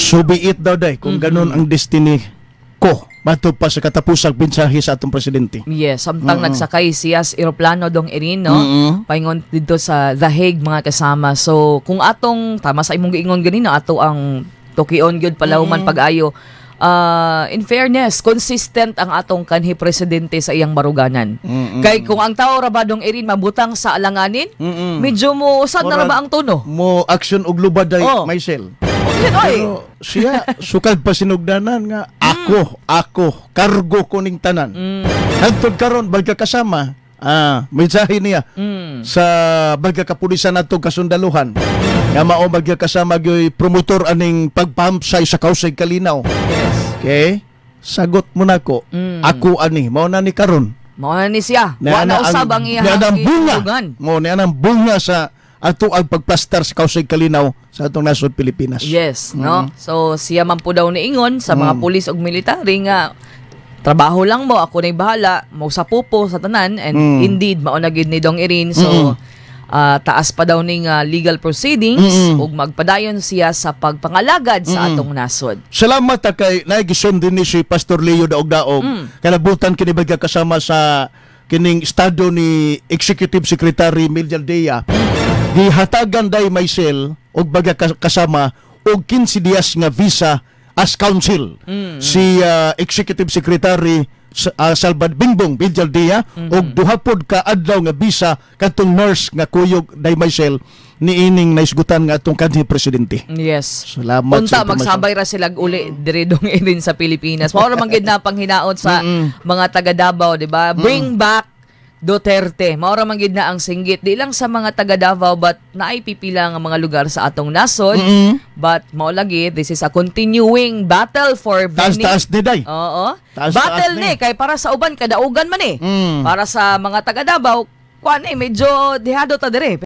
So be it daw day kung ganun ang destiny ko. Matud pa sa katapusang mensahe sa atong presidente. Yes, samtang nagsakay siya sa eroplano, Dong Erin, no? Paingon dito sa The Hague, mga kasama. So, kung atong tama sa imong giingon ganina, ato ang tukion gyud palawman pag-ayo. In fairness, consistent ang atong kanhi presidente sa iyang baruganan. Kay kung ang tao ra ba, Dong Erin, mabutang sa alanganin, medyo mo usad na ra ba ang tono? Mo action og lubad day, Maisel. Oy. Pero siya sukad pa sinugdanan nga ako, ako, kargo ko ning tanan. Hangtod karon balga kasama, mensahe niya sa balga kapulisan nato, kasundaluhan nga mao balga kasama gyoy promotor aning pagpahamsay sa Kawsay Kalinaw. Okay? Sagot mo nako. Ako ani, mao na ni karon. Mao na ni siya. Wa na usab ang iyang niya ang bunga. gitulugan. Mo niya ang bunga sa ato ang pagplastar sa Kawsay Kalinaw sa atong nasod Pilipinas. Yes, no? So siya man po daw niingon sa mga pulis ug military nga trabaho lang mo, ako na'y bahala, mo sa pupo sa tanan, and indeed mao na gid ni Dong Erin. So taas pa daw ning legal proceedings ug magpadayon siya sa pagpangalagad sa atong nasod. Salamat ta kay naigison din ni si Pastor Leo Daog-Daog. Kalabutan kini bagya kasama sa kining estado ni Executive Secretary Medialdea. Gihatagan day Maisel og bagya kasama og 15 dias nga visa as counsel. Si Executive Secretary Salvad Bingbong Medialdea og duha pod ka adlaw nga visa kadtong nurse nga kuyog day Maisel niining naisgutan nga atong kanhi presidente. Salamat Unta sa impormasyon. Magsabay ra sila uli diri, Dong Erin, sa Pilipinas. Mao ra man gid na panghinaot sa mga taga Davao, di ba? Bring back Duterte. Mao ra man gid na ang singgit di lang sa mga taga Davao but naay pipila nga mga lugar sa atong nasod. But mao lagi, this is a continuing battle for many. Taas-taas ni day. Oo. Taas-taas Battle ni. ni kay para sa uban kadaugan man eh. Para sa mga taga Davao, kuan eh, medyo dehado ta dire.